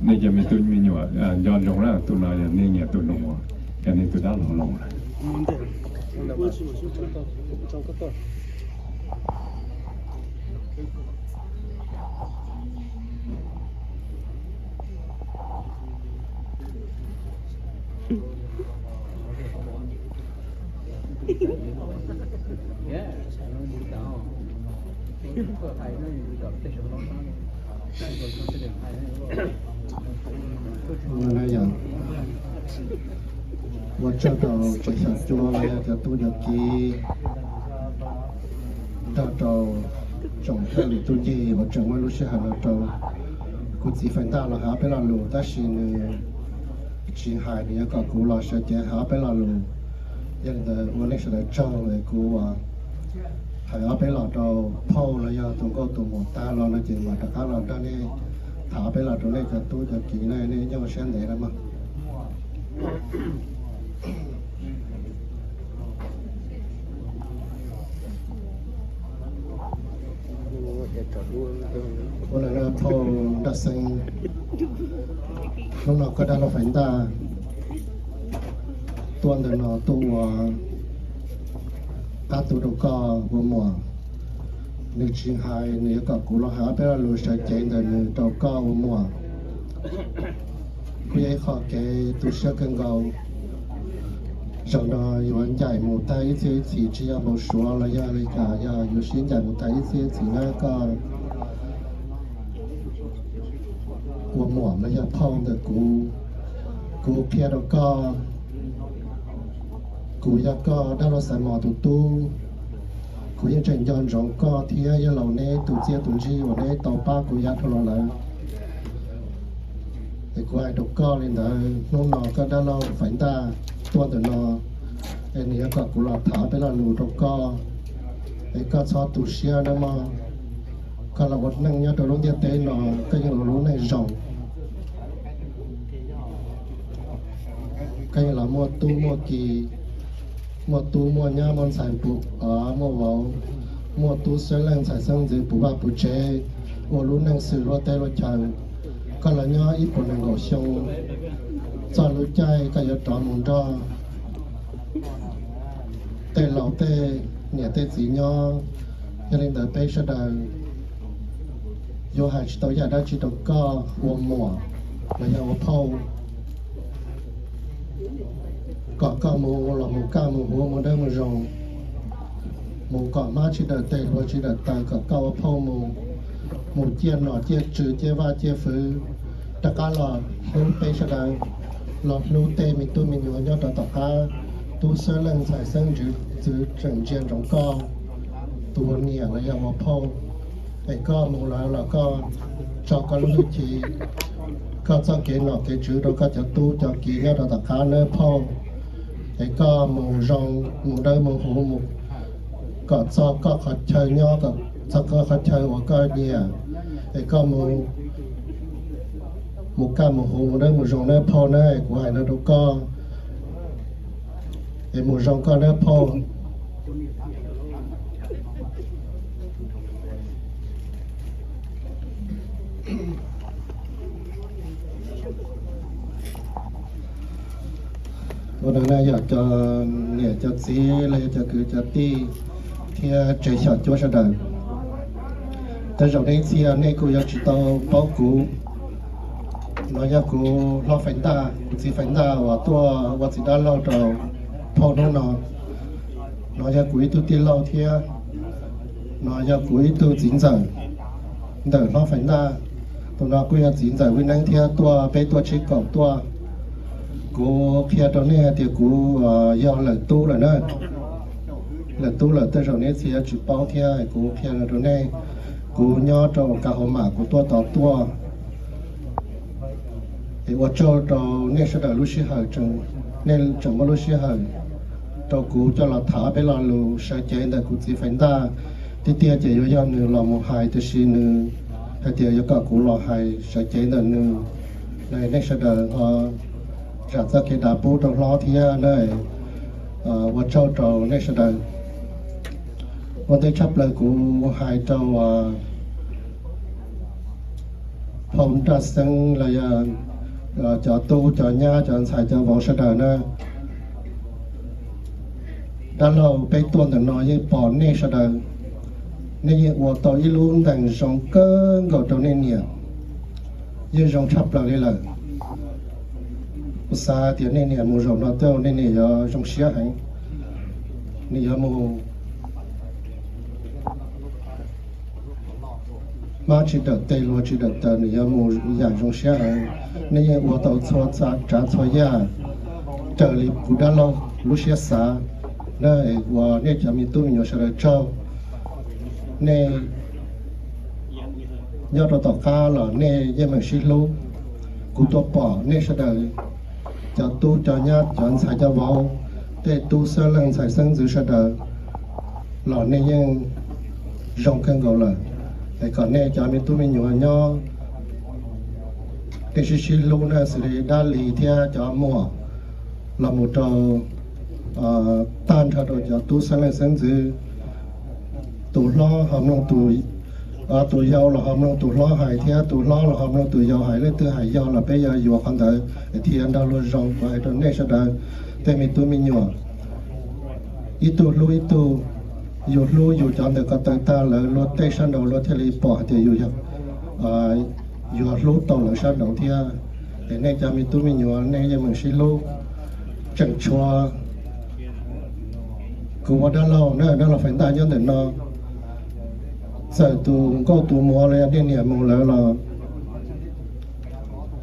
Nej cov me tub me nyuam nco ntsoov na, tus no yog nej niam tus nus, yog nej tus dab laug laus lawm. Ua tsaug rau tsev xyom cua los yog cov tub cov kiv, nrog rau tsoom phooj ywg tub ncig uas tseem muaj lub sij hawm los rau kuv txiv Fais Ntaj los hais ob peb lo lus, tab sis nws tsis hais, nws yuav kom kuv los sawv cev hais ob peb lo lus. Yog li ntawd ua nej sawv daws tsaug es kuv hais ob peb lo rau phauj los yog tus nkauj tus muam tag los no ces mam rov qab los nrog nej tham ob peb lo rau nej cov tub cov kiv na, nej nyob siab ntev na mog. Ua li no phauj Nraj Xeeb, hnub no koj dab laug Fais Ntaj tuaj ntawm no tuaj ua qab tu rau koj ua muam. Nws tsis hais, nws yuav kom kuv los hais ob peb lo lus sawv cev ntawm nws rau koj ua muam. Kuj yog ib qho kev tu siab kawg nkaus. Zaum no yuav ncaim mus tag ib txhia ib txhis, tsis yog npau suav los yog li cas, yog yuav sib ncaim mus tag ib txhia ib txhis na koj ua muam los yog phauj ntawm kuv. Kuv qhia rau koj, kuv yog koj dab laug Xaiv Mos tus tub. Kuv yeej tseem nco ntsoov koj thiab yawg laus neb tus txiaj tus ntsig uas neb tau pab kuv yav dhau los lawm. Es kuv hais rau koj li ntawd, hnub no koj dab laug Fais Ntaj tuaj ntawm no, es nws yuav kom kuv los tham peb lo lus rau koj, es koj txhob tu siab nawb mog. Koj los ua neej nyob rau lub ntiaj teb no, koj yeej los lub neej zoo. Koj yeej los muaj tub muaj ki, muaj tub muaj nyab muaj ntxhais puv, muaj vauv, muaj tub xeeb leej ntxhais xeeb ntxwv puv vaj puv tsev, ua lub neej xws luag teb luag chaw. Koj los nyob ib puas nees nkaum xyoo, txog lub caij koj yuav rov mus nrog tej laus tej niam tej txiv nyob. Yog li ntawd peb sawv daws yuav hais tsis tau yam dab tsi rau koj ua muam los yog ua phauj, kom koj mus los mus kaj mus huv mus dawb mus zoo, mus kom hmab tsis dawm tes hluas tsis dawm taw, kom koj ua phauj mus, mus ciaj nom ciaj tswv ciaj vaj ciaj fwv, rov qab los hlub peb sawv daws, los hlub tej me tub me nyuam nyob rau tom qab, tub xeeb leej ntxhais xeeb ntxwv tseem ntsia ntsoov koj tus ua niam los yog ua phauj. Es koj mus lawm los koj tso koj lub hwj chim, koj txoj kev nom kev tswv rau koj cov tub cov kiv nyob rau tom qab nawb phauj. Es koj mus zoo, mus dawb mus huv, mus kom txog koj qhov chaw nyob, kom txog koj qhov chaw uas koj nyiam. Es koj mus, mus kaj mus huv mus dawb mus zoo nawb phauj na, es kuv hais no rau koj. Es mus zoo koj nawb phauj. Ua no na yog cov niam cov txiv los yog cov kwv cov tij thiab tsev xyom cuab sawv daws. Tej zaum nej txhia nej kuj yuav tsis tau paub kuv. No yog kuv hlob Fais Ntaj, kuv txiv Fais Ntaj uas tuaj ua txiv dab laug rau phauj hnub no. No yog kuv ib tug tij laug thiab. No yog kuv ib tug txiv ntxawm ntawm hlob Fais Ntaj. Tus no kuj yog txiv ntxawm Vij Neeb thiab tuaj, peb tuaj tshib kaum tuaj. Kuv qhia rau nej hais tias kuv yog lawm tub lawm na. Lawm tub lawm tej zaum nej txhia tsis paub thiab, kuv qhia rau nej. Kuv nyob rau Kas Hauv Mam kuv tuaj tod tuaj. Es ua tsaug rau nej sawv daws lub sij hawm, nej tseem muaj lub sij hawm rau kuv coj los tham peb lo lus sawv cev ntawm kuv txiv Fais Ntaj. Tiag tiag ces yuav yog nws los mus hais, tiam sis nws hais tias yuav kom kuv los hais sawv cev ntawm nws. Nej sawv daws ho zam txoj kev dav pub rau hlob thiab na. Ua tsaug rau nej sawv daws. Ua ntej tshaj plaws kuv hais rau phau Nraj Xeeb los yog cov tub cov nyab cov ntxhais cov vauv sawv daws na. Dab laug peb tuaj ntawm no yeej pom nej sawv daws, nej yeej ua tau ib lub ntees zoo kawg nkaus rau nej niam, yeej zoo tshaj plaws li lawm. Kuv xav tias nej niam mus zaum no tej nej niam yuav zoo siab heev, nws yuav mus mab tsis dawm tes luag tsis dawm taw, nws yuav mus yam zoo siab heev. Nej yeej ua tau txhua tsav txhua yam raws li kuv dab laug lub siab xav na. Uas nej cov me tub me nyuam sawv daws tsaug, nej nyob rau tom qab los nej yeej meem sib hlub. Kuv tuaj pom nej sawv daws, cov tub cov nyab cov ntxhais cov vauv, tej tub xeeb leej ntxhais xeeb ntxwv sawv daws los nej yeej zoo kawg nkaus lawm. Es kom nej cov me tub me nyuam nyob, nej sib sib hlub na, xws li dab li thiab cov muam los mus rau tag nrho rau cov tub xeeb leej xeeb ntxwv. Tus hlob ho mloog tus, tus yau los ho mloog tus hlob hais thiab tus hlob los ho mloog tus yau hais, leej twg hais yog los peb yuav yuav qhov ntawd thiaj nrog luag zoo. Kuv hais rau nej sawv daws tej me tub me nyuam, ib tug hlub ib tug, yus hlub yus cov ntawm ko taw tag lawm luag tej sab nraud luag thiaj li pom hais tias yus yuav hlub tau lawv sab nraud thiab. Es nej cov me tub me nyuam nej yeej meem sib hlub. Tseem tshuav kuv ua dab laug na, dab laug Faiv Ntaj nyob ntawm no, txawm tus nkauj tus muam los yog nej niam mus lawm los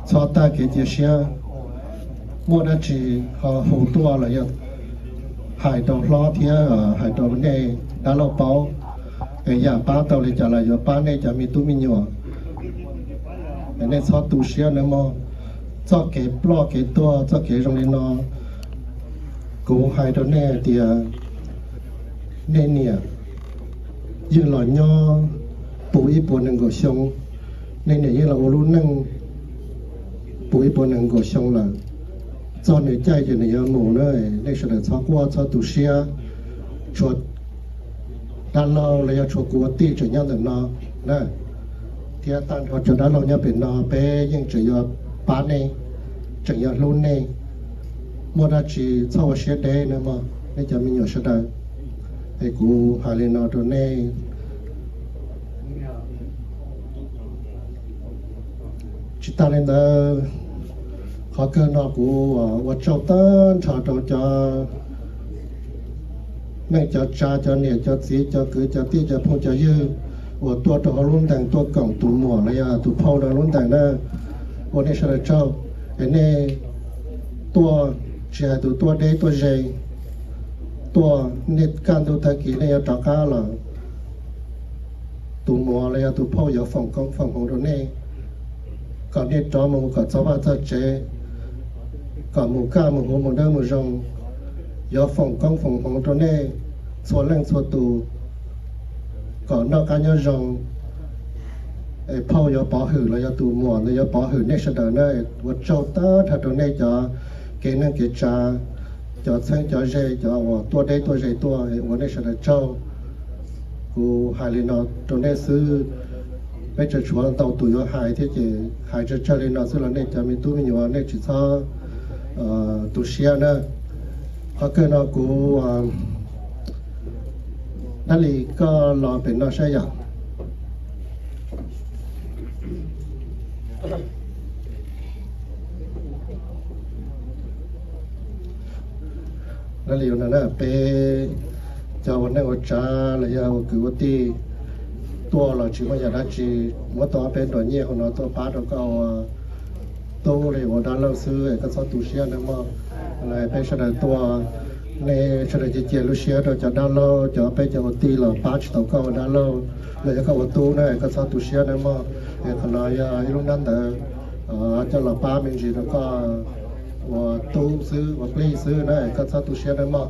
txhob tag kev cia siab. Muaj dab tsi ho hu tuaj los yog hais rau hlob thiab hais rau nej dab laug paub, es yam pab tau li cas los yuav pab nej cov me tub me nyuam. Nej txhob tu siab nawb mog. Txoj kev ploj kev tuag txoj kev zoo li no, kuv hais rau nej hais tias nej niam yeej los nyob puv ib puas nees nkaum xyoo, nej niam yeej los ua lub neej puv ib puas nees nkaum xyoo lawm. Txog nws caij ces nws yuav mus na. Nej sawv daws txhob quaj txhob tu siab. Tshuav dab laug los yog tshuav kuv ua tij tseem nyob ntawm no na, thiab tag nrho cov dab laug nyob pem no peb yeej tseem yuav pab nej, tseem yuav hlub nej. Muaj dab tsi txhob ua siab deb nawb mog nej cov me nyuam sawv daws. Es kuv hais li no rau nej. Tsis tas li ntawd, qhov kawg no kuv ua tsaug tag nrho rau cov neej cov tsav, cov niam cov txiv, cov kwv cov tij, cov phooj cov ywg uas tuaj rau hauv lub ntees tuaj koom tus muam los yog tus phauj rau lub ntees na. Ua nej sawv daws tsaug. Es nej tuaj, tsis hais tus tuaj deb tuaj ze, tuaj nej kaj ntug tag kis nej yuav rov qab los, tus muam los yog tus phauj yuav foom koob foom hmoov rau nej, kom nej rov mus kom txog vaj txog tsev, kom mus kaj mus huv mus dawb mus zoo, yuav foom koob foom hmoov rau nej txhua leej txhua tus, kom noj qab nyob zoo. Es phauj yuav pov hwm los yog tus muam ntawd yuav pov hwm nej sawv daws na. Ua tsaug tag nrho rau nej cov kev neej kev tsav, cov txheeb cov ze, cov uas tuaj deb tuaj ze tuaj, ua nej sawv daws tsaug. Kuv hais li no rau nej xwb, peb tseem tshuav ntau tus yuav hais thiab ces hais tsawg tsawg li no xwb los nej cov me tub me nyuam nej tsis txhob tu siab na. Qhov kawg no kuv, Dab Li koj los pem no saib yom. Dab Li no na, peb cov ua neej ua tsav los yog ua kwv ua tij tuaj los tsis muaj yam dab tsi, muab tau ob peb nrog nyiaj hauv no tuaj pab rau koj ua tub li ua dab laug xwb es koj txhob tu siab nawb mog. Peb sawv daws tuaj, nej sawv daws cia cia lub siab rau cov dab laug, cov peb cov ua tij los pab tsis tau koj ua dab laug los yog koj ua tub na, koj txhob tu siab nawb mog. Es qhov no yog ib lub nab ntawd coj los pab me ntsis rau koj ua tub xwb ua plig xwb na, koj txhob tu siab nawb mog.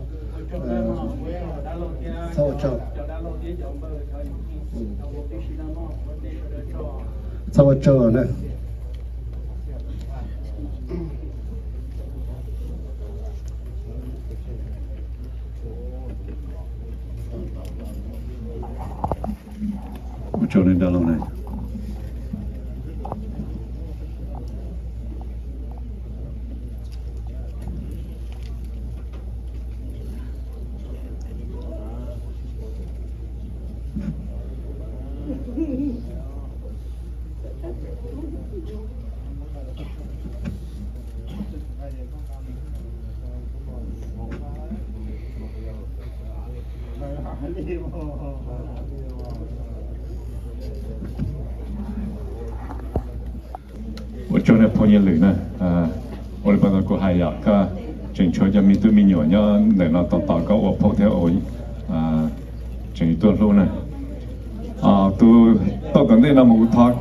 Txhob ua tsaug, txhob ua tsaug na. Tso nej dab laug na. Ua tsaug nej phooj ywg lwm na. Ua li pas tas kuv hais yom, koj tseem tshuav cov me tub me nyuam nyob ntawm no tos tos koj ua phauj thiab ua tseem tuaj hlub na. Tus tau tom ntej no mus kuv thov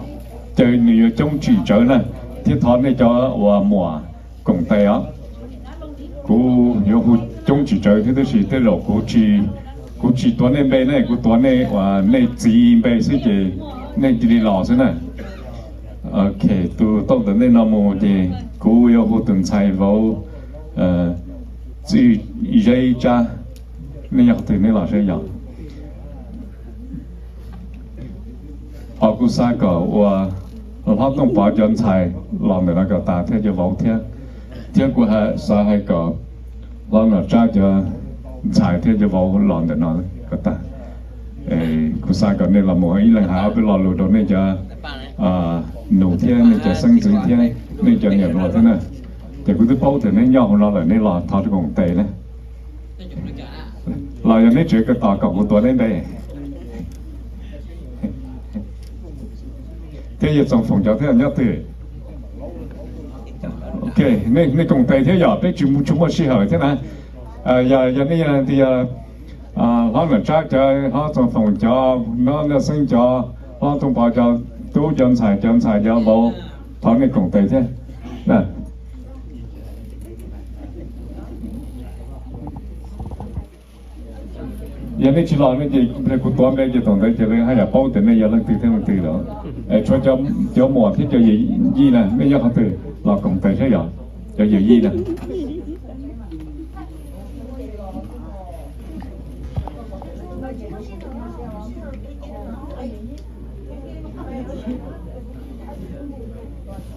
caw nws yuav coob tsis tsawv na, thiab thov nej cov uas muam koom tes os. Kuv yuav hu coob tsis tsawv thiab tab sis tej zaum kuv tsis, kuv tsis tuav nej npe ne, kuv tuav nej uas nej txiv npe xwb ces nej cia li los xwb na. Ok, tus tau tom ntej no mus ces kuv yuav hu tus ntxhais vauv Txwj Zeb Tsab, nej nyob qhov twg nej los saib yom. Ho kuv xav kom ua Hlob Tooj Pov cov ntxhais los ntawm no kom tas thiab cov vauv thiab, thiab kuv xav hais kom Hlob Nom Tsab cov ntxhais thiab cov vauv los ntawm no kom tas. Kuv xav kom nej los mus ib leeg hais ob peb lo lus rau nej cov nus thiab nej cov xeeb ntxwv thiab nej cov niam hluas thiab na. Ces kuv twb paub tias nej nyob hauv no lawm, nej los thov koom tes na. Los yog neb tseem tos kom kuv tuav neb npe. Thiab yog Txoos Foom cov thiab nyob twg? Ok, nej koom tes thiab yom, peb tsis tshua muaj sij hawm thiab na. Yog, yog nej yog tias Hlob Nom Tsab cov, Hlob Txoos Foom cov, Hlob Ntxawg Xeeb cov, Hlob Tooj Pov cov tub cov ntxhais cov ntxhais cov vauv, thov nej koom tes thiab. Yog nej tsis los ne ces kuv tuav npe ces thaum ntawd ces lawv haj yam paub tias nej yog leej twg thiab leej twg lawm. Tshuav cov muam thiab cov yawm yij na, nej nyob qhov twg los koom tes thiab yom, cov yawm yij na.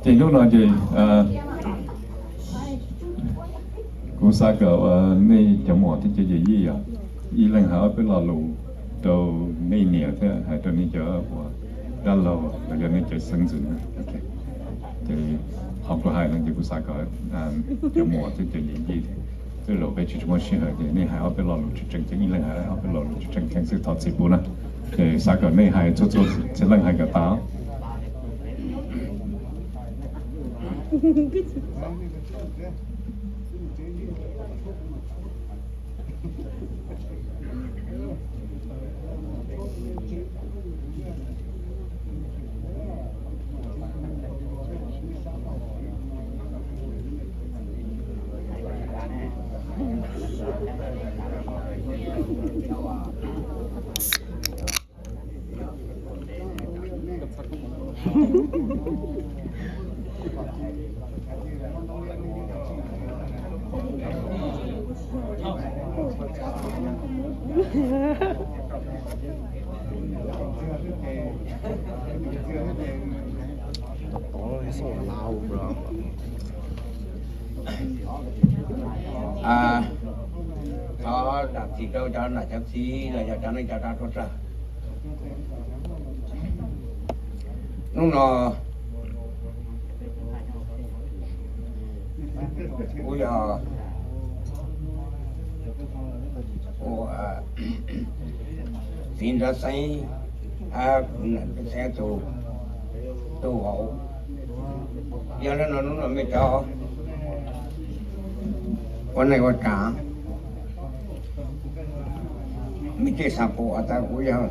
Ces hnub no ces kuv xav kom nej cov muam thiab cov yawm yij os, ib leeg hais ob peb lo lus rau nej niam thiab hais rau nej cov uas dab laug los yog nej cov xeeb ntxwv na. Ces qhov kuv hais no ces kuv xav kom cov muam thiab cov yawm yij, tej zaum peb tsis tshua muaj sij hawm ces nej hais ob peb lo lus tseem tseem ceeb, ib leeg hais ob peb lo lus tseem tseem ceeb xwb, thov txim pub na. Ces xav kom nej hais txhua txhua txhia leej hais kom tas. Thov zam txim rau cov nam cov txiv los yog cov neej cov tsav tuaj tsawg. Hnub no kuv yog txiv Nrab Xeeb, kuv nam Nrab Xeeb tus, tus vauv. Yog li no hnub no mej cov ua neej ua tsav, mej tej xav pum has tas kuv yog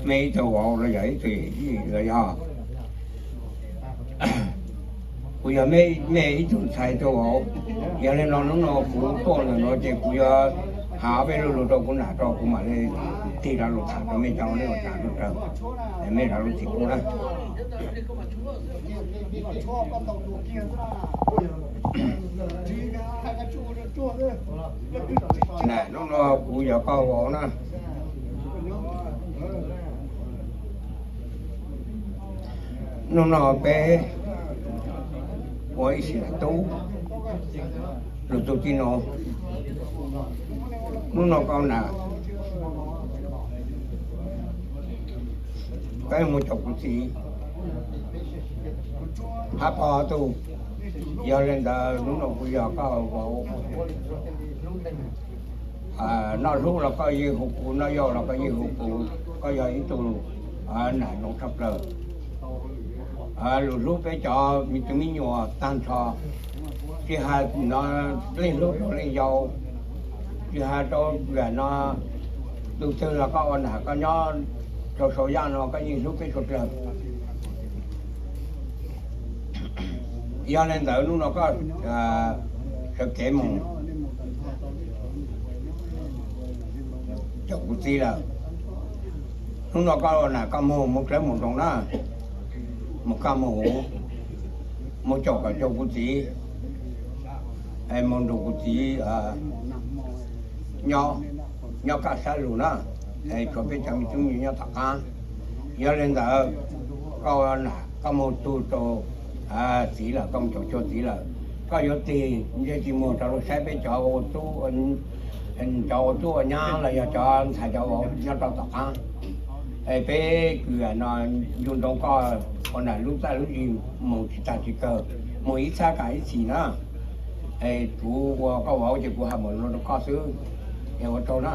mej ib tug vauv los yog ib tug yawm yij los yog kuv yog mej ib tug ntxhais tug vauv. Yog li no hnub no kuv tuaj ntawm no ces kuv yuav has ob peb lo lus rau kuv nam rau kuv mam li tig rov lus tham rau mej cov ua neej ua tsav tuaj tsawg, mej rov lub txim pub na. Hnub no kuv yog koj vauv na. Hnub no peb ua ib sim tub lug txug txij nuav. Hnub no koj nam, koj moog caum kuv txiv hab pog tug. Yog le ntawd hnub no kuv yog koj vauv, noj hlub los koj yeej hu kuv, noj yau los koj yeej hu kuv. Koj yog ib tug nam zoo tshaj plaws. Lug hlub peb cov me tub me nyuam tag nrho, tsis has no leej hlub rau leej yau, tsis has rau yam no tug twg los koj ua nam koj nyob rau sau yaj no koj yeej hlub peb suav dlawg. Yog le ntawd hnub no koj sawv kev moog caum kuv txiv lawm. Hnub no koj ua nam koj moog moog dlawb moog nroos na, moog kaj moog huv, moog caum kom cuag kuv txiv, moog nrug kuv txiv nyob kaj sab lug na, tshuav peb cov me tub me nyuam nyob tom qaab. Yog le ntawd koj ua nam koj moog tug rau txiv lawm, koj moog caum cuag txiv lawm, koj yuav tig ntsej tsis muag rov lug saib peb cov ua tub, cov ua tub ua nyab los yog cov ntxhais cov vauv nyob rau tom qaab. Es peb kws no ncu ntsoov koj ua nam lub txaj lub ntsig moog tsis tag tsis kawg, moog ib txhab kaam ib txhis na. Es kuv ua koj vauv ces kuv has mum no rau koj xwb, es ua tsaug na.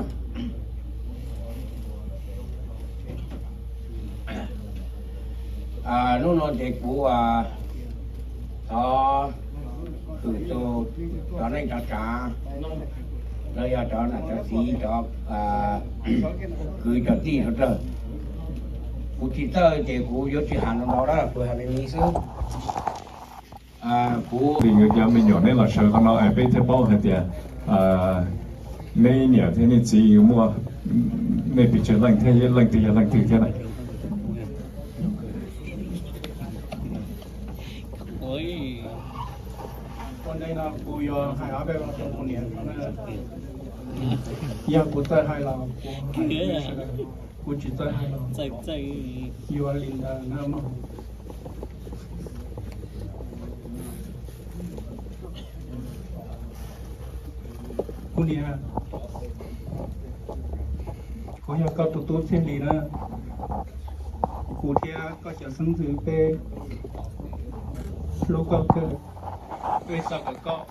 Hnub no ces kuv thov hwm txug cov neej cov tsav, los yog cov nam cov txiv, cov kwv cov tij suav dlawg. Kuv tsis txawj ces kuv yuav tsis has ntau ntau na, kuv has me me xwb. Kuv cov me nyuam neb los sawv qhov no es peb thiaj paub hais tias neb niam thiab neb txiv muaj, nej pes tsawg leej thiab leej twg yog leej twg thiab na. Ua ntej no kuv yuav hais ob peb lo rau kuv niam no na. Yog kuv txawj hais los kuv hais, kuv tsis txawj hais los yuav li ntawd na mog. Kuv niam, kuv yog koj tus tub Txhiaj Lis na. Kuv thiab koj cov xeeb ntxwv peb hlub koj kawg, peb xav kom koj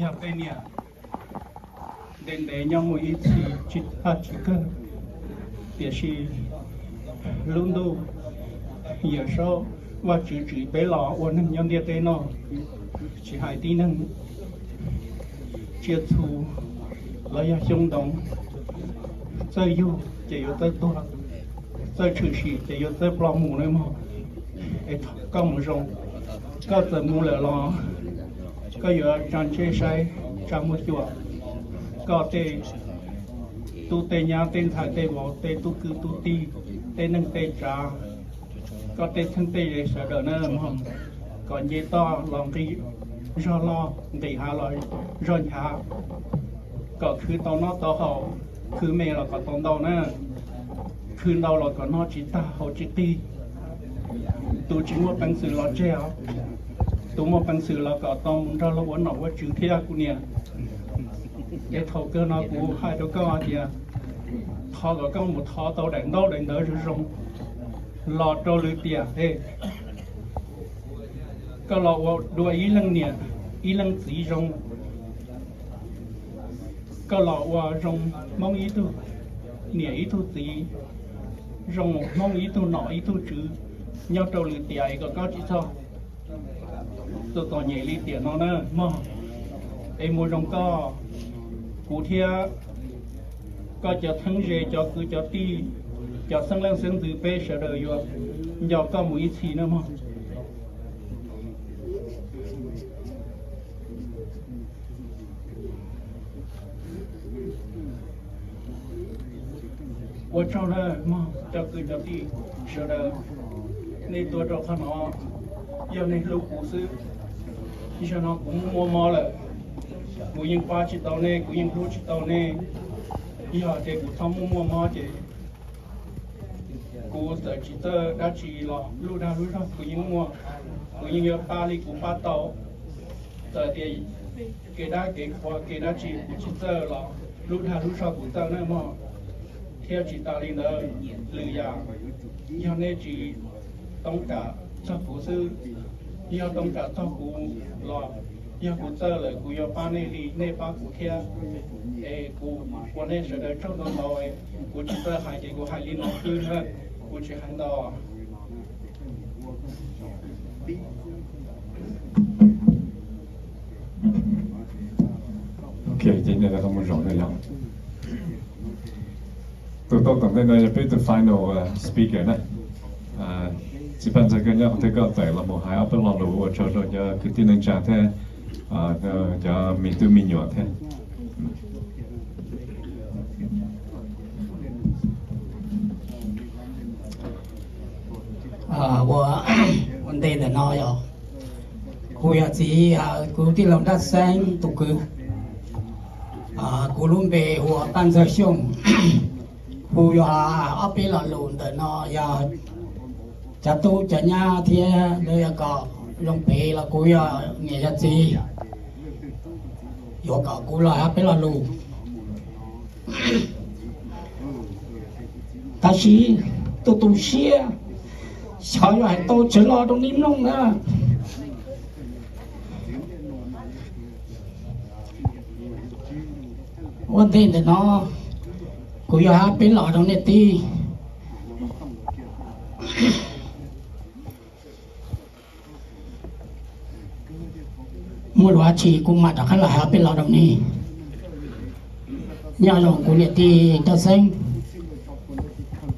yog peb niam ntev ntev nyob mus ib txhis tsis tag tsis kawg. Tiam sis lub ntuj Yawm Saub Vajtswv tsim peb los ua neeg nyob ntiaj teb no, tsis hais tib neeg tsiaj txhu los yog xyoob ntoo, txawj yug ces yuav txawj tuag, txawj tshwm sim ces yuav txawj ploj mus na mog. Es koj mus zoo, koj txawm mus lawm los koj yuav tsa ntsej saib tsa muag xyuas koj tej tub tej nyab tej ntxhais tej vauv tej tub kwv tub tij tej neej tej tsav, koj tej txheeb tej ze sawv daws na mog, kom nce toj los nqis zog loj, nqis hav los zog nchav, kom khwv tau noj tau haus, khwv me los kom tau ntau na, khwv ntau los kom noj tsis tag haus tsis qig. Tus tsis muaj peev xwm los tseg os, tus muaj peev xwm los kom tau mus nrog luag ua nom ua tswv thiab kuv niam. Es thaum kawg no kuv hais rau koj tias, thov kom koj mus thov tau daim ntaub daim ntawv zoo zoo los rau lwm tiam es koj los ua dua ib leej niam ib leej txiv zoo, koj los ua zoo Hmoob ib tug niam ib tug txiv, zoo Hmoob ib tug nom ib tug tswv nyob rau lwm tiam es kom koj tsis txhob txom txom nyem li tiam no na mog. Es mus zoo koj, kuv thiab koj cov txheeb ze cov kwv cov tij, cov xeeb leej xeeb ntxwv peb sawv daws yuav nco koj mus ib txhis na mog. Ua tsaug nawb mog cov kwv cov tij sawv daws, nej tuaj rau qhov no yog nej hlub kuv xwb. Zaum no kuv muaj muaj mob lawm, kuv yeej pab tsis tau nej, kuv yeej hlub tsis tau nej. Yog tias kuv txhob muaj muaj mob ces kuv Kuv txawm tsis txawj dab tsi los lub dag lub zog kuv yeej muaj, kuv yeej yuav pab li kuv pab tau. Txawm tias kev dab kev qhua kev dab tsi kuv tsis txawj los lub dag lub zog kuv txawj nawb mog. Thiab tsis tas li ntawd, lwm yam yog nej tsis toob kam txog kuv xwb, yog toob kam txog kuv los yog kuv txawj lawm kuv yuav pab nej li nej pab kuv thiab. Es kuv ua nej sawv daws tsaug ntau ntau, kuv tsis txawj hais ces kuv hais li no xwb na, kuv tsis hais ntau. Ok, ces nws mus zoo na yog. Tus tau tom ntej no yog peb tus final speaker na. Txiv Paj Ntxawg, koj nyob qhov twg koj tawm los mus hais ob peb lo lus ua tsaug rau cov kwv tij neej tsa thiab cov me tub me nyuam thiab. Ua ntej ntawm no yog kuv yog txiv, kuv tij laug Nraj Xeeb tus kwv, kuv lub npe hu ua Paj Ntxawg Xyooj. Kuv yuav ob peb lo lus ntawm no yog cov tub cov nyab thiab lawv yuav kom zoo pem los kuv yog niam yog txiv yuav kom kuv los hais peb lo lus. Tab sis tu tu siab, xyov yuav hais tau tsawg lo rau nej mloog na. Ua ntej ntawm no kuv yuav hais peb lo rau nej tib. Muaj lus dab tsi kuv mam rov qab los hais peb lo rau nej. Nyob zoo kuv niam tij Nraj Xeeb,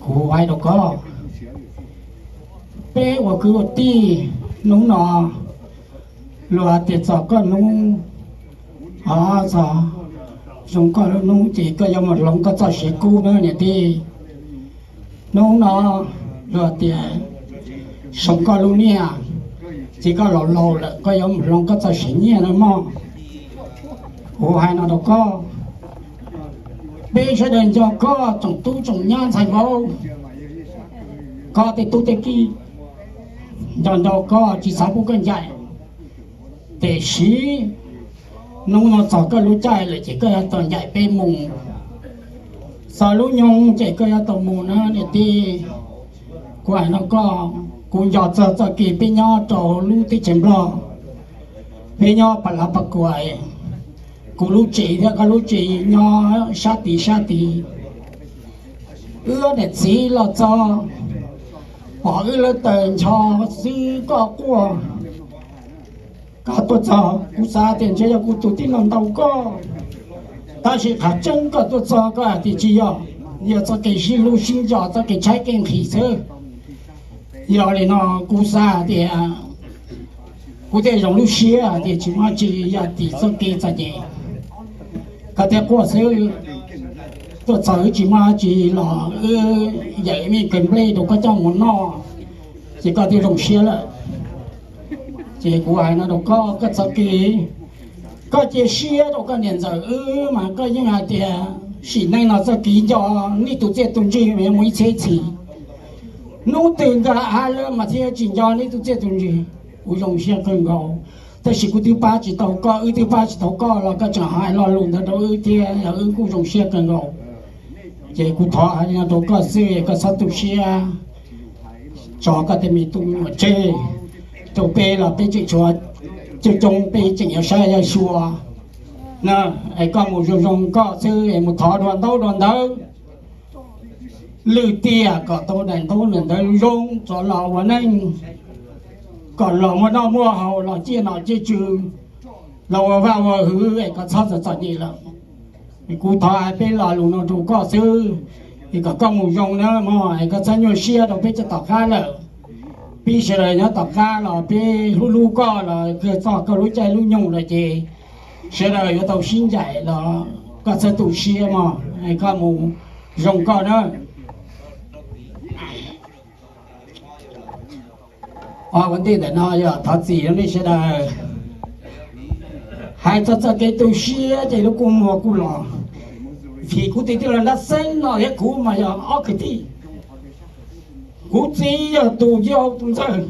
kuv hais rau koj, peb ua kwv ua tij, hnub no luag tias txog koj hnub, o, txog zoo koj lub hnub ces koj yuav mus hloov koj txoj siv kub na niam tij. Hnub no luag tias zoo koj lub niaj, ces koj laus laus lawm koj yuav mus hloov koj txoj siv nyiaj na mog. Kuv hais no rau koj, peb sawv daws nco koj tsoom tub tsoom nyab ntxhais vauv, koj tej tub tej kiv nco nco koj tsis xav pub koj ncaim. Tiam sis hnub no txog koj lub caij lawm ces koj yuav tau ncaim peb mus. Txog lub nyoog ces koj yuav tau mus na niam tij. Kuv hais no koj, kuv nco txog txoj kev peb nyob rau lub teb chaws Nplog, peb nyob Pas Lav Pas Kuam, kuv lub tsev thiab koj lub tsev nyob sab tid sab tid. Wb niam txiv los txog, pom wb lawv taws ncho xwb koj quaj. Koj tuaj txog kuv xav tias ntshe yog kuv tus tij laug ntaus koj, tab sis qhov tseeb koj tuaj txog koj hais tias tsis yog, yog txoj kev sib hlub sib nco txoj kev tshaib kev nqhis xwb. Yog li no kuv xav hais tias kuv thiaj zoo lub siab hais tias tsis muaj dab tsi, yog tim txoj kev txom nyem koj thiaj quaj xwb. Tuaj txog wb tsis muaj dab tsi los wb yaim me kawg nplej rau koj coj mus noj, ces koj thiaj zoo siab lawm. Ces kuv hais no rau koj, koj txoj kev, koj cia siab rau koj niam ntxawm wb mas koj yeej hais tias sim neej no txoj kev nco nej tus txiaj tus ntsig mas yuav mus ib txhiab ib txhis. Hnub twg nkag av lawm mas thiaj tsis nco nej tus txiaj tus ntsig. Kuv zoo siab kawg nkaus, tab sis kuv twb pab tsis tau koj, wb twb pab tsis tau koj los koj tseem hais lo lus ntawd rau wb thiab, yog wb kuj zoo siab kawg nkaus. Ces kuv thov hais li no rau koj xwb, koj txhob tu siab, tso koj tej me tub me nyuam tseg, rau peb los peb tseem tshuav coob coob, peb tseem yuav saib yuav xyuas na. Es koj mus zoo zoo koj xwb, es mus thov dua ntaub dua ntawv, lwm tiam kom tau daim ntaub daim ntawv zoo tso los ua neej, kom los muaj noj muaj haus, los ciaj nom ciaj tswv, los ua vaj ua hwv, es koj txhob txom txom nyem lawm. Kuv thov hais peb lo lus no rau koj xwb, es kom koj mus zoo na mog, es koj txhob nyuaj siab rau peb cov tom qab lawm. Peb sawv daws nyob tom qab los peb hlub hlub koj los kawg txog koj lub caij lub nyoog lawm ces sawv daws yuav tau sib ncaim los koj txhob tu siab mog, es koj mus zoo koj na. Ua ntej ntawm no yog thov txim rau nej sawv daws. Hais txog txoj kev tu siab ces lub kua muag kuj los, vim kuv tus tij laug Nraj Xeeb no thiab kuv mas yog ob kwv tij. Kuv txiv yog tus yau tus ntxawg,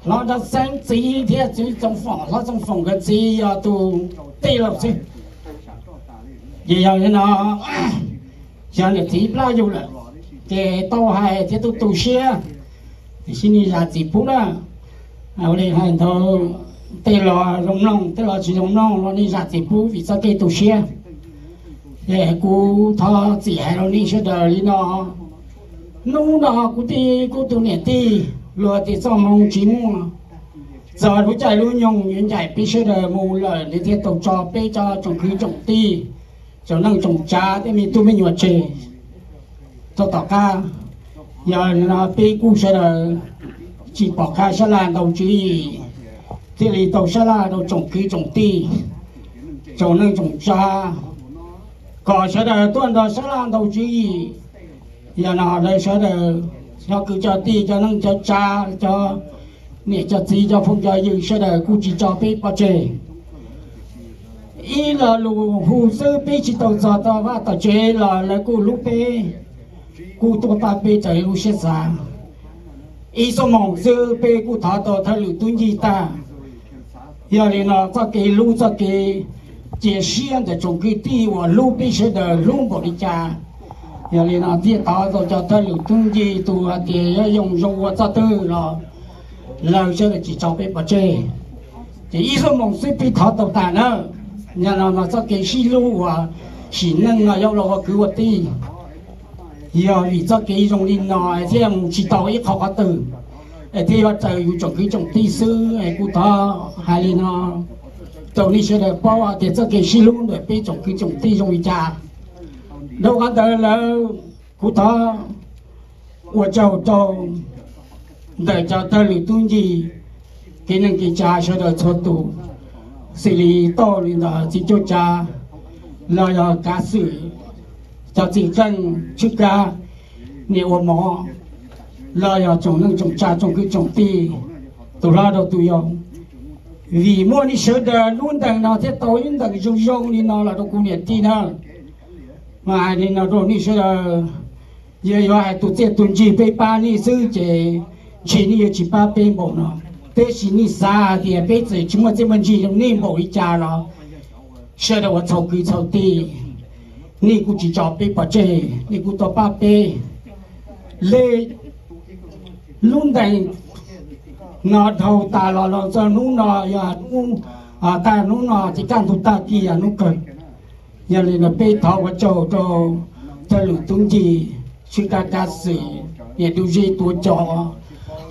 hlob Nrab Xeeb txiv thiab txiv Txoov Foom, hlob Txoov Foom nkawd txiv yog tus tij laug xwb. Ces yog li no, xyov niam txiv plab yug lawm, ces tau hais thiab tu tu siab, tiam sis nej zam txim pub na. Ua li hais ntawd, tej los zoo mloog, tej los tsis zoo mloog los nej zam txim pub vim txoj kev tu siab. Ces kuv thov txim hais rau nej sawv daws li no. Hnub no kuv tij kuv tus niam tij, luag tias txoj hmoo tsis muaj, txog lub caij lub nyoog yuav ncaim peb sawv daws mus lawm, nws thiaj tau tso peb cov tsoom kwv tsoom tij, tsoom neej tsoom tsav thiab me tub me nyuam tseg rau tom qab. Yog li no peb kuj sawv daws tsis pom qab sab laj ntau tswv yim, thiaj li tau sab laj rau tsoom kwv tsoom tij, tsoom neej tsoom tsav, kom sawv daws tuaj nrog sab laj ntau tswv yim. Yog no lawv sawv daws, cov kwv cov tij, cov neej cov tsav, cov niam cov txiv, cov phooj cov ywg sawv daws kuj tsis tso peb pov tseg. Ib lo lus hu xwb, peb tsis tau txog tom vaj tom tsev los lawv kuj hlub peb, kuj tuaj pab peb raws lub siab xav. Ib xuab moos xwb peb kuj thov tau thawj lwm tub ncig tag. Yog li no txoj kev hlub, txoj kev cia siab ntawm tsoom kwv tij uas hlub peb sawv daws hlub npaum li cas, yog li no thiaj thov tau cov thawj lwm tub ncig tus hais tias yog zoo zoo ua txoj twg los lawv sawv daws tsis tso peb pov tseg. Ces ib xuab moos xwb peb thov tau tas na. Yog no mas txoj kev sib hlub uas sim neej no yuav los ua kwv ua tij, yog vim txoj kev zoo li no thiaj mus tsis tau ib qho qhov twg, es thiaj yuav raws yus tsoom kwv tsoom tij xwb. Es kuv thov hais li no rau nej sawv daws paub tias txoj kev sib hlub ntawm peb tsoom kwv tsoom tij zoo li cas. Dhau qhov ntawd lawm, kuv thov ua tsaug rau ntawm cov thawj lwm tub ncig, kev neej kev tsav sawv daws txhua tus, xws li tauj li ntawd txiv cuab tsav, los yog kav xwm, cov txiv qeej, tshwj kab, niam ua mov, los yog tsoom neej tsoom tsav tsoom kwv tsoom tij, tus hlob rau tus yau. Vim muaj nej sawv daws lub ntees no thiaj tau ib ntees zoo zoo li no los rau kuv niam tij na. Mas hais li no rau nej sawv daws, yog yuav hais tus txiaj tus ntsig peb pab nej xwb ces ntshe nej yuav tsis pab peb npaum no. Tab sis nej xav hais tias peb txawm tsis muaj txiaj muaj ntsig rau nej npaum li cas los sawv daws ua txhaum kwv txhaum tij, nej kuj tsis tso peb pov tseg, nej kuj tuaj pab peb. Lub ntees no dhau tas los los txog hnub no, yog hnub, tag hnub no ces kaj ntug tag kis yog hnub kawg. Yog li no peb thov ua tsaug rau thawj lwm tub ncig, tshwj kab kav xwm, niam tub zeb tuav cov,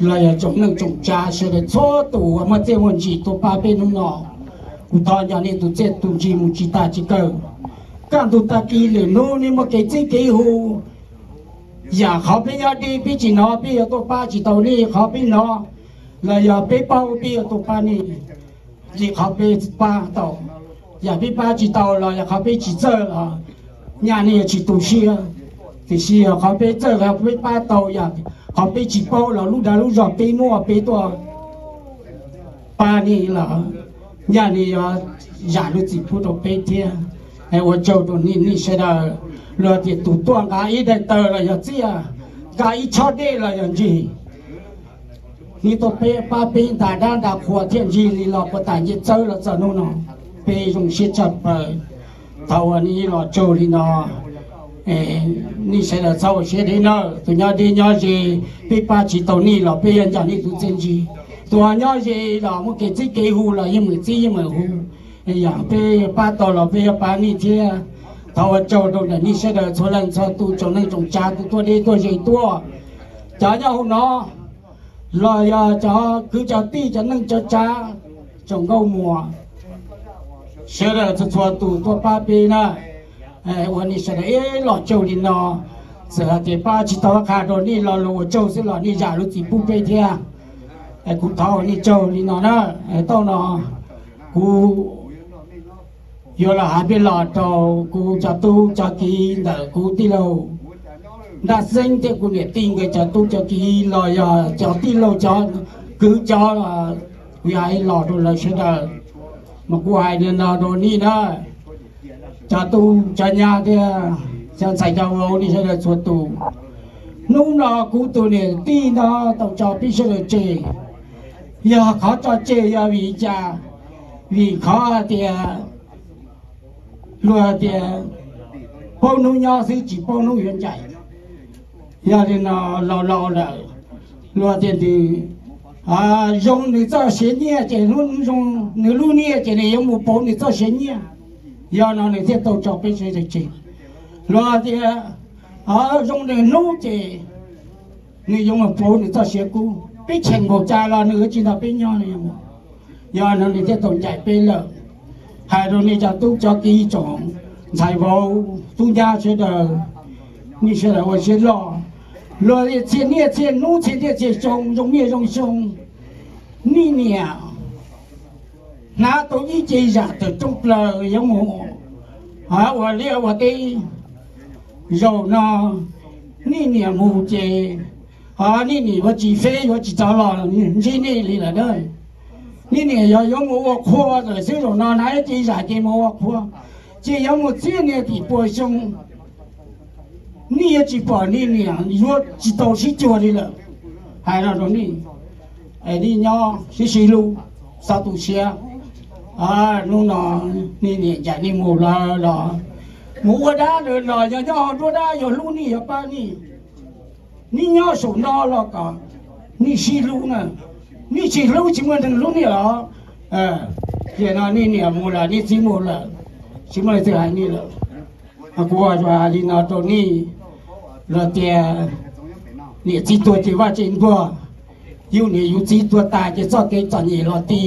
los yog tsoom neej tsoom tsav sawv daws txhua tus uas muaj txiaj muaj ntsig tuaj pab peb hnub no. Kuv thov nco nej tus txiaj tus ntsig mus tsis tas tsis kawg. Kaj ntug tag kis lwm hnub nej muaj kev txib kev hu, yam qhov peb nyob deb peb tsis hnov peb yuav tuaj pab tsis tau nej, qhov peb hnov los yog peb paub peb yuav tuaj pab nej, li qhov peb pab tau. Yam peb pab tsis tau los yog qhov peb tsis txawj los nyaj nej yuav tsis tu siab. Tiam sis yog qhov peb txawj, qhov peb pab tau, yog qhov peb tsis paub los lub dag lub zog peb muaj peb tuaj pab nej los nyaj nej yuav zam lub txim pub rau peb thiab. Ua tsaug rau nej sawv daws. Luag tias tus tuaj nqa ib daim taws los yog txiaj, nqa ib tshob dej los yog ntsig, nej tuaj pab peb ntas dab ntas qhua thiaj ntsig li los puag ta ncej txawb los txog hnub no. Peb zoo siab tshaj plaws. Thaum uas nej los tsaug li no, nej sawv daws txhob ua siab deb nawb. Tus nyob deb nyob ze, peb pab tsis tau nej los peb yuav nco nej tus txiaj ntsig. Tus nyob ze los muaj kev txib kev hu los yeej meem txib yeej meem hu. Yog peb pab tau los peb yuav pab nej thiab. Thov ua tsaug rau ntawm nej sawv daws txhua leej txhua tus, tsoom neej tsoom tsav, tus tuaj deb tuaj ze tuaj, cov nyob hauv no los yog cov kwv cov tij, cov neej cov tsav, tsoom nkauj muam, sawv daws txhua txhua tus tuaj pab peb na. Ua nej sawv daws ib los tsaug li no, txawm hais tias pab tsis tau qha rau nej los los ua tsaug xwb los nej zam lub txim pub peb thiab. Kuv thov ua nej tsaug li no na. Tau no kuv yuav los hais peb los rau kuv cov tub cov kiv ntawm kuv tij laug Nraj Xeeb thiab kuv niam tij nkawd cov tub cov kiv los yog cov tij laug cov kwv cov, kuv yog hais los rau lawv sawv daws, mas kuv hais li no rau nej na, cov tub cov nyab thiab cov ntxhais cov vauv, nej sawv daws txhua tus. Hnub no kuv tus niam tij no tau tso peb sawv daws tseg, yog qhov tso tseg yog vim li cas? Vim qhov hais tias luag tias paub hnub nyob xwb tsis paub hnub yuav ncaim. Yog li no, laus laus lawm, luag tias nws zoo nws txoj siav nyiaj ces, nws lub niaj ces nws yuav mus pauv nws txoj siav nyiaj. Yog no nws thiaj tau tso peb sawv daws tseg. Luag tias zoo nws hnub ces nws yuav mus pauv nws txoj siav kub. Peb cheem npaum cas los nws yuav tsis nrog peb nyob li. Yog no nws thiaj tau ncaim peb lawm. Hais rau nej cov tub cov kiv tsoom ntxhais vauv tub nyab sawv daws, nej sawv daws ua siab loj. Luag txhia niaj txhia hnub txhia niaj txhia xyoo zoo niaj zoo xyoo, nej niam hnav tau ib ce zam tawm rooj plaws yuav mus ua liaj ua teb. Zaum no nej niam mus ces nej niam yuav tsis feb yuav tsis txog los ntsib nej li lawm na. Nej niam yog yuav mus ua qhua lawm xwb, zaum no hnav ib ce zam ces mus ua qhua, ces yuav mus txhiab niaj tim puas xyoo, nej yuav tsis pom nej niam yuav tsis tau sib cuag li lawm. Hais no rau nej, nej nyob sib sib hlub, txhob tu siab. Hnub no nej niam ncaim nej mus lawm los mus ua dab lawm los yog nyob hauv nruab dab yog hlub nej yog pab nej. Nej nyob saum no los kom nej sib hlub na. Nej tsis hlub tsis muaj neeg hlub nej los. Ces no nej niam mus lawm nej txiv mus lawm, tsis muaj leej twg hais nej lawm. Kuv ua hais li no rau nej, luag tias niam txiv tuag ces vaj tsev ntuag, yus niam yus txiv tuag tas ces txoj kev txom nyem los ti.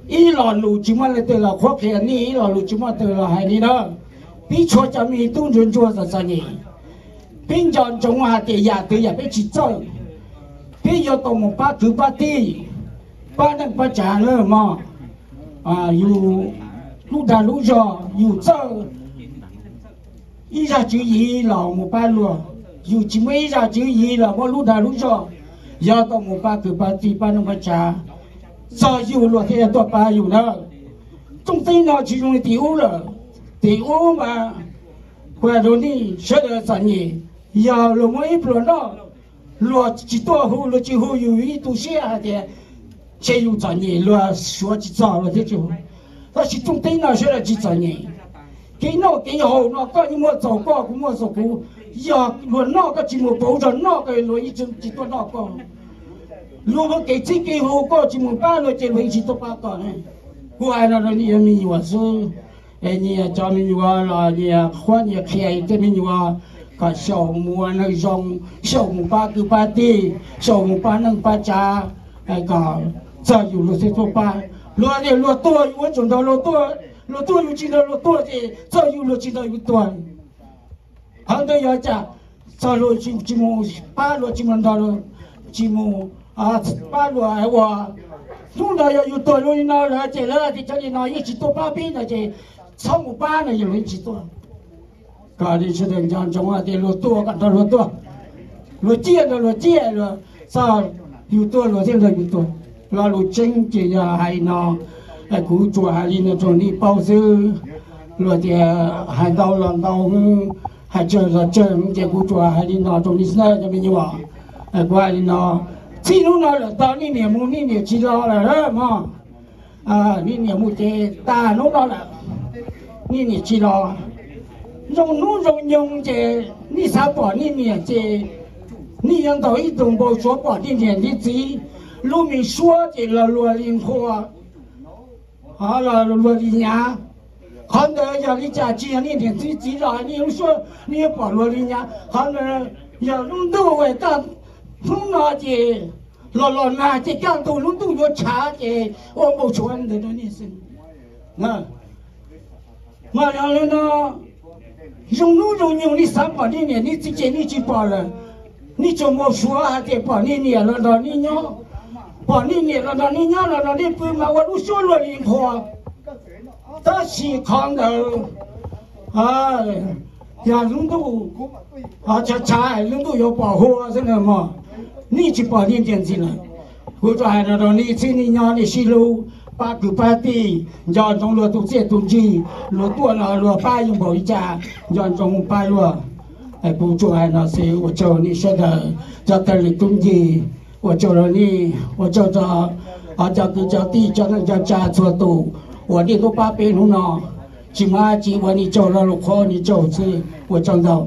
Ib lo lus tsis muaj leej twg los qhuab qhia nej, ib lo lus tsis muaj leej twg los hais li na. Peb tshuav cov me tub ntsuag ntsuag txom txom nyem, peb nco ntsoov hais tias yam twg yam peb tsis txawj, peb yuav tau mus pab kwv pab tij, pab neej pab tsav na mog. Yus lub dag lub zog yus txawj ib zaj tswv yim los mus pab luag, yus tsis muaj ib zaj tswv yim los muaj lub dag lub zog, yuav tau mus pab kwv pab tij pab neej pab tsav, txog yus luag thiaj tuaj pab yus na. Rooj teb no tsis zoo li tim ub lawm. Tim ub mas kuv hais rau nej sawv daws txom nyem, yog luag muaj ib pluag noj, luag tsis tuaj hu, luag tsis hu yus, yus yeej tu siab hais tias ntshe yus txom nyem luag suav tsis txog luag thiaj tsis hu. Tab sis rooj teb no sawv daws tsis txom nyem. Kev noj kev haus no koj yeej muaj txaus koj, kuv muaj txaus kuv. Yog luag noj koj tsis mus pauv zog noj koj, luag yeej tsis tuaj noj koj. Luag muaj kev txib kev hu koj tsis mus pab luag ces luag yeej tsis tuaj pab koj. Kuv hais no rau nej cov me nyuam xwb, nyias cov me nyuam los nyias qhuab nyias qhia tej me nyuam kom xyaum mus ua neeg zoo, xyaum mus pab kwv pab tij, xyaum mus pab neej pab tsav, kom txog yus luag thiaj tuaj pab. Luag tias luag tuag yus ua tsaug nrog luag tuaj, luag tuaj yus tsis nrog luag tuaj ces txog yus luag tsis nrog yus tuag. Qhov ntawd yog cas? Txog luag tsis mus pab luag, tsis mus nrog luag, tsis mus pab luag ua. Hnub no yog yus tuag luag li no lawm ces lawv tias cov li no yeej tsis tuaj pab peb no ces txhob mus pab no yog luag yeej tsis tuaj. Kom sawv daws nco ntsoov tias luag tuaj kom nrog luag tuaj, luag ciaj nrog luag ciaj, luag txog yus tuaj luag thiaj nrog yus tuaj. Lo lus tseeb ces yog hais li no, kuv tsuas hais li no rau nej paub xwb. Luag tias hais ntau los ntau, hais tsawg los tsawg, ces kuv tsuas hais li no rau nej xwb cov me nyuam. Kuv hais li no, txij hnub no lawm tau nej niam mus nej niam tsis los lawm mog. Nej niam mus ces tas hnub no lawm, nej niam tsis los. Zoo hnub zoo nyoog ces nej xav pom nej niam ces nej yuav ntaus ib tug npau suav pom nej niam nej txiv lub me suab ces los luag li nqhua, ho los luag li nyav. Qhov ntawd yog li cas? Tsis yog nej niam nej txiv los nej lub suab nej yuav pom luag li nyav. Qhov ntawd yog lub ntuj, kaj hnub no ces los los nag ces kaj ntug lub ntuj yuav tshav ces ua npau suav ntawd rau nej xwb. Mas yog li no, zoo hnub zoo nyoog nej xav pom nej niam nej txiv ces nej tsis pom lawm. Nej tsuas npau suav hais tias pom nej niam los nrog nej nyob, pom nej niam los nrog nej nyob los nrog nej pw mas ua lub suab luag li nqhua. Tab sis qhov ntawd yog lub ntuj tshav tshav, lub ntuj yuav pom hua xwb na mog. Nej tsis pom nej niam ntxim lawm. Kuv tsuas hais no rau nej xwb, nej nyob nej sib hlub, pab kwv pab tij, nco ntsoov luag tus txiaj tus ntsig, luag tuaj los luag pab yus npaum li cas nco ntsoov pab luag. Kuv tsuas hais no xwb, ua tsaug nej sawv daws cov tawg lwm tub ncig, ua tsaug rau nej, ua tsaug rau cov kwv cov tij cov neej cov tsa txhua tus uas nej tuaj pab peb hnub no. Tsis muaj dab tsi, ua nej tsaug, lo lus qhuab nej tsaug xwb, ua tsaug ntau.